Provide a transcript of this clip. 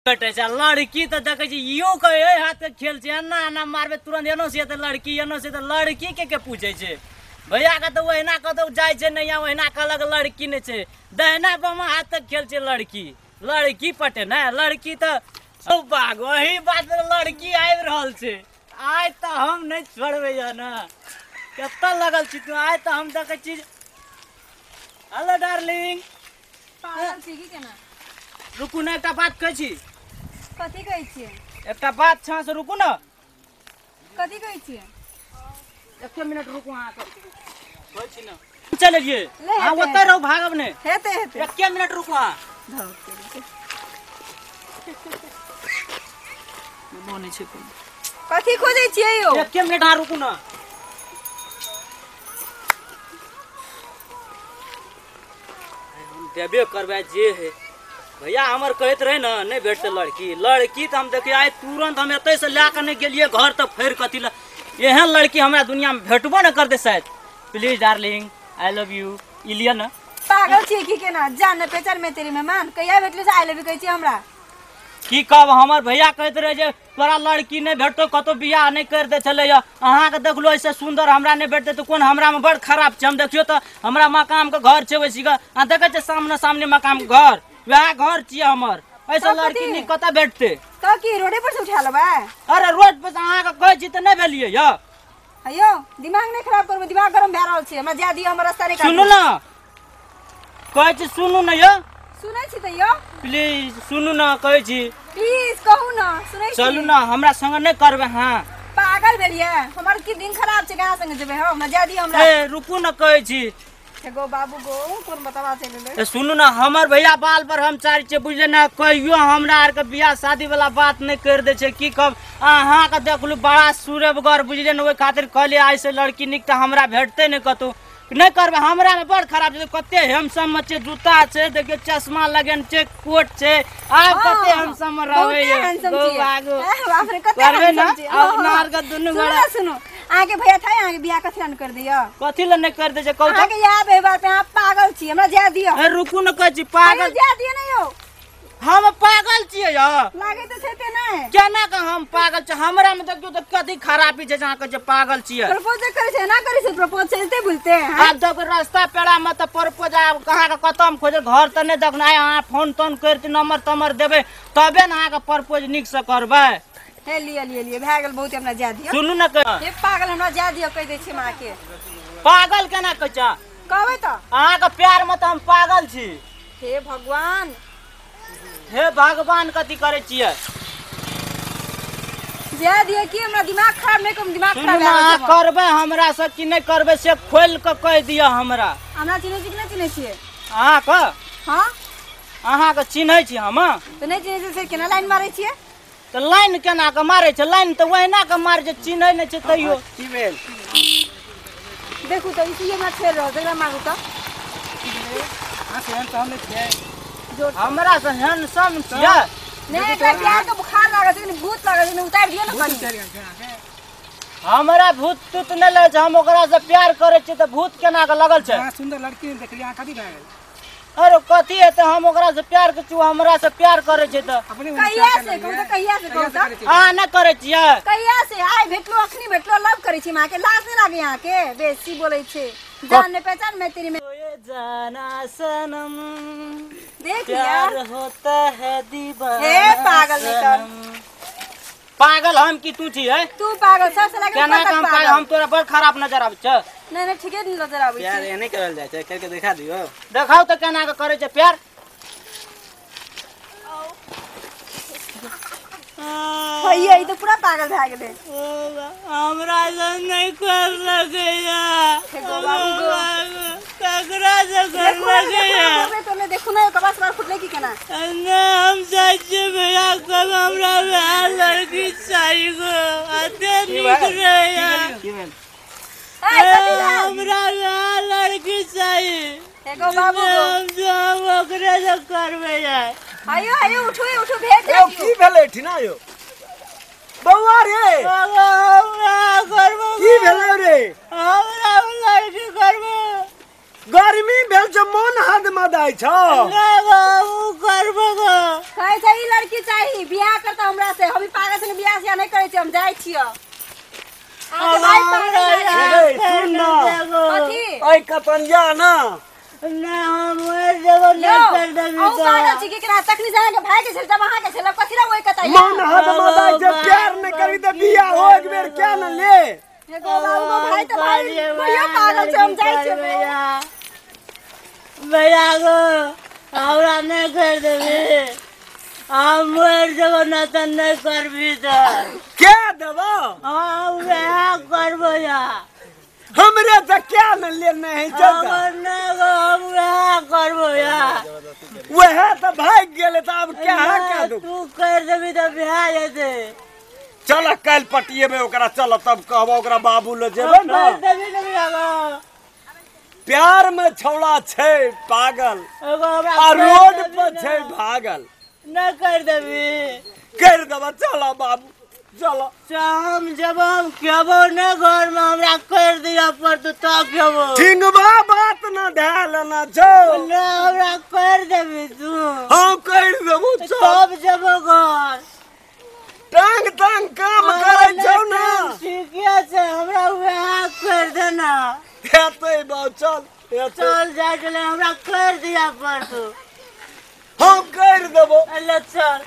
भेटै छै। लड़की तऽ देखै छी इहो के एहि हाथ के खेल छै, एना एना मारबै तुरंत एनो से तऽ लड़की, एनो से तऽ लड़की के पूछै छै? भैया के तऽ ओहिना कतौ जाइ छै नहि, ओहिना कहलक लड़की नहि छै। दहिना बामा हाथ तक खेल छै लड़की, लड़की पटे ने लड़की तऽ बाग वही बात लड़की आबि रहल छै। आइ तऽ हम नहि छोड़बै यऽ ने, कतऽ लगल छी तू? आइ तऽ हम देखै छी। हेलो डार्लिंग, पागल छी की केना? रुकू ने, एकटा बात कहै छी। कथी कहै छियै? एकटा बात छै से रुकू ने। कथी कहै छियै? एक मिनट रुकू, अहाँके कहै छी ने। चल एलियै, अहाँ ओतऽ रहू, भागब नहि। हेतै हेतै, एक मिनट रुकू अहाँ। बनै छै कथी खोजै छियै यौ? एक मिनट अहाँ रुकू ने। हम देबे करबै जे है। भैया हमर कहैत रहे ने नहि भेटतै लड़की, लड़की तऽ हम देखियै आइ तुरंत हम एतै से लए कऽ नहि गेलियै घर तऽ फेर कथी लए एहन लड़की हमरा दुनियामे भेटबो नहि करतै शायद। Please darling, I love you, ई लिअ ने। पागल छियै की केना? जान पहचान में तेरी मेहमान कहिया भेटलै से I love you कहै छियै हमरा? की कहब, हमर भैया कहैत रहे जे तोरा लड़की नहि भेटतौ, कतौ बियाह नहि कर दै छलै। अहाँके देखलो ऐसे सुन्दर हमरा नहि भेटतै तऽ कोन हमरामे बड़ खराब छै। हम देखियौ तऽ हमरा मकानके घर छै वैसी के, अहाँ देखै छियै सामने सामने मकानके घर, वएह घर छियै हमर। ऐसे लड़की नीक कतऽ भेटतै? तऽ की रोडे पर से उठा लेबै? अरे रोड पर अहाँके कहै छी तऽ नहि भेलियै यौ। अयो दिमाग नहि खराब करबै, दिमाग गरम भए रहल छै हमरा। जाय दियौ, हमर रास्ता नहि काटू। सुनू ने, कहै छी सुनू ने यौ। सुनै छी तऽ यौ? प्लीज सुनू ने, कहै छी। प्लीज कहू ने, सुनै छी। चलू ने, हमरा संग नहि करबै? हाँ पागल भेलियै? हमर की दिन खराब छै, कहाँ संग जेबै हम? जाय दियौ हमरा। ए रुकू ने, कहै छी। गो बाबू गो, कोन बतावा चलि गेलै? सुनू ने, हमर भैया बाल पर हम चारि छियै बुझलियै ने, कहियो हमरा आरके बियाह शादी वाला बात नहि करि दै छै। की कहब, अहाँके देखलू बड़ा सुरबगर बुझलियै ने, ओहि खातिर कहलियै आइ से लड़की नीक तऽ हमरा भेटतै नहि कतौ। नहि करबै, हमरामे बड़ खराब छै। कते हेमसम छै, जूता छै, देखियौ चश्मा लगेने छै, कोट छै, आब कते हेमसम रहबै। करबै ने अपना आरके दुनू गोरा। सुनू, अहाँके भैया था अहाँके बियाह कथी लए कर दियौ? कथी लए नहि कर दै छै कहू? अहाँके याद है बात पे अहाँ पागल छी, हमरा जाय दियौ। ए रुकू ने, कहै छी पागल। जाय दियौ ने यौ। हम पागल छियै यौ? लागै तऽ छै ते नहि। केना के हम पागल छी? हमरा मे देखियौ तऽ कथी खराबी छै जे अहाँ कहै छियै पागल छियै? प्रपोज करै छै ना करै छै प्रपोज, चलते बुलते। आब देखो रास्ता पेड़ा मे तऽ प्रपोज आब अहाँके कतऽ हम खोजै, घर तऽ नहि देखना। अहाँ फोन तोन करते नंबर तमर देबै तबे ने अहाँके प्रपोज नीक से करबै। हे लिअ लिअ लिअ, भए गेल बहुत, हमरा जाय दियौ। सुनू ने, हे पागल, हमरा जाय दियौ कहि दै छी हम अहाँके। पागल केना कहै छै? कहबै तऽ अहाँके प्यार मे तऽ हम पागल छी। हे भगवान, हे भगवान, कथी करै छियै? जाय दियौ की हमरा दिमाग खराब नहि करू, दिमाग खराब भए गेल। करबै हमरा से कि नहि करबै से खोलि कऽ कहि दिअ हमरा। हमरा चिन्है छी कि नहि चिन्है छियै? अहाँके? हँ, अहाँके चिन्है छी हम। तऽ नहि चिन्है छियै से केना लाइन मारै छियै? तऽ लाइन केना कऽ मारै छै? लाइन तऽ ओहिना कऽ मारै छै, चिन्है नहि छै तैयो। की भेल? देखू तऽ ई हमरा छेड़ रहल छै, एकरा मारू तऽ। हमरा से हैंडसम छियै? नहि, एकरा प्यार के बुखार लागल छै, भूत लागल छै, उतारि दियौ ने कनी। हमरा भूत तूत नहि लगै छै, हम ओकरा से प्यार करै छियै तऽ भूत केना के लगल छै? सुन्दर लड़की ने देखलियै, अहाँ कथी भए गेल? अरे कथी हेतै, हम ओकरा से प्यार करै छियै, हमरा से प्यार करै छै तऽ। कहिया से कहू तऽ, कहिया से कहू तऽ? अहाँ नहि करै छियै? कहिया से? आइ भेटलो, अखनी भेटलो, लव करै छी अहाँके, लाज नहि लागै अहाँके? बेसी बोलै छै, जान ने पहचान में तेरी में। जाना सनम, देख प्यार होता है दीवाना। हे पागल निकल। पागल हम की तू छी? है तू पागल सबसे लागे। केना हम पागल? हम तोरा बड़ खराब नजर आबै छै? नहीं नहीं, ठीके नजर आबै छै। प्यार एने करल जाइ छै, करके देखा दियौ। देखाउ तऽ केना के करै छै प्यार। भैया ई तऽ पूरा पागल भए गेलै। हमरा से नहि कर लगैया, ककरा से कर लगैया? तो देखू ने कबास बार फुटलै की केना? नहीं, हम जाइ छियै भैया, कब हमरा वएह लड़की चाही गो, अते नीक रहैया। हमरा वएह लड़की चाही। एगो बाबू गो, हम ओकरे से करबै। आयो आयो, उठू उठू, भेट जाय। की भेलै ठिना यौ बौआ रे? हमरा करबो की भेलै रे? हमरा लड़की करबो। गर्मी भेल छै मन हद मदाइ छौ। नहि गो उ करबो गो। कहै छै ई लड़की चाही बियाह करता हमरा से, हम ई पागल संगे बियाह सियाह नहि करै छी, हम जाइ छियै। अहाँके भाइ पागल ए, सुन ना। कथी? ऐ कतनिया ना। नहि हम मरि जेबो यौ, नहि कर देबी अहूँ तऽ। पागल छी कि केना? तखनी से अहाँके भाइ के छल तब अहाँके छल, कथी ला ओहि कतै? मन हद मदाइ छै, प्यार नहि करी तऽ बियाह हो एक बेर क्या न ले। एगो बाबू भाइ तऽ भाइ भैया पागल छै, हम जाइ छियै। भैया भैया गो हमरा नहि कर देबी, हम मरि जेबो नहि तऽ नहि करबी तऽ। के देबो? हाँ वएह करबो या। हमरे तऽ क्या न लेने है छै तऽ। हमर नहि गो हम वएह करबो या। वएह तऽ भागि गेलै तऽ आब क्या क्या दू? तू कर देबी तऽ भए जेतै। चल काल्हि पटिएबै ओकरा, चल तब कहबो ओकरा बाबू लग जेबै ना। कर देबी ने भैया गो। प्यार में छौड़ा छै पागल एगो हमरा आ कर रोड देबी पर ने। छै भागल। नहि कर देबी। कर देबा, चल बाबू चल। हम जब हम खेबो नहि घर में हमरा कर दिया पड़तौ तब खेबो। ठिंगबा बात न धए लेना छौ। नहि हमरा कर देबी तू। हम कर देबो चल। तब जेबो घर। टांग टांग काम करै छौ ना। ठीके छै हमरा वएह कर देना। हेतै बाबू चल हेतै। चल जाइ छलै हमरा कर दिया पड़तौ। हम कर देबो। अल्ला चल।